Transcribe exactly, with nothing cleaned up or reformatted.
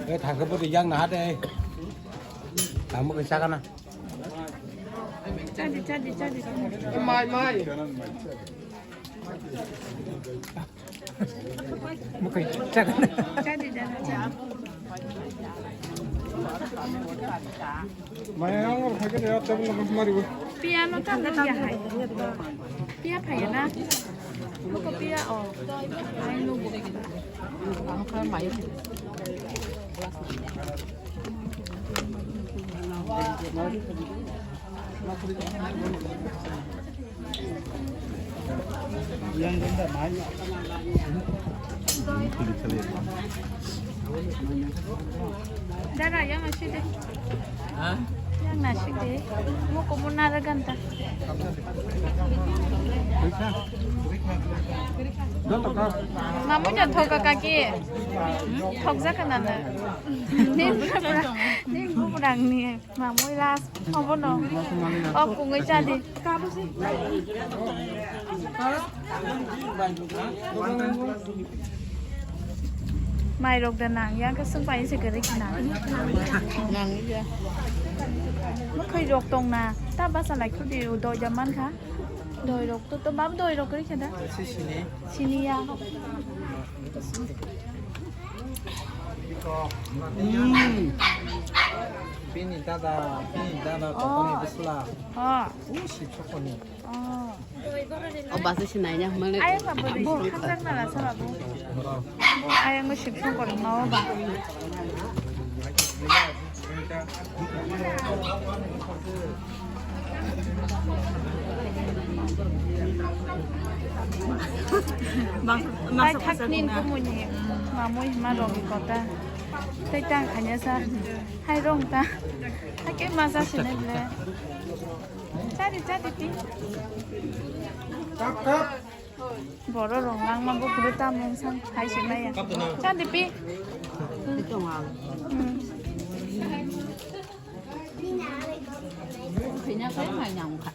Eh, thangkhe bwtwi yang naha de. Tamo khe chakana. Chadi, chadi, chadi. Mai, mai. Mukai chakana. Chadi, chadi, chadi. Maya ang oro phai khe ya table no mari bo. Piano ta no ya hai. Pia phai na. Muko pia o. Ai no bo. Ang kha mai. Dara, yang nasi deh. Hah? Yang nasi deh. Mau kamu nara ganta. Mamu jangan thok kaki. Thok jaka nana. Nin, nin bukurang ni. Mamui ras, obono. O kungui chadi. Mai rok da nang ya, ka sung pai se gari kina. Nang ya. Mukhai rok tong na. Ta basa lai khudi doi jaman kha. Doi rok to, to bab doi rok gari kha da. Sini ya. Hmm. Bini dada, bini dada, oh, tokoni bisla. Oh. Usi chokoni. Oh. O basa sinai ya, mane. Ayang ba bodi bo khakchang na la sa ba bo. Bo ayang sip song kor ma ba. Bai thak nin kumuni mamui hima rok kota. Tei tang khanya sa. Hai rong ta. Hake masa sine ble. Chadi, chadi pi. Boro rong langma bo kuru tam nung sang hai se maya. Chadi pi. Hmm. Kanya kai mai nyang kha.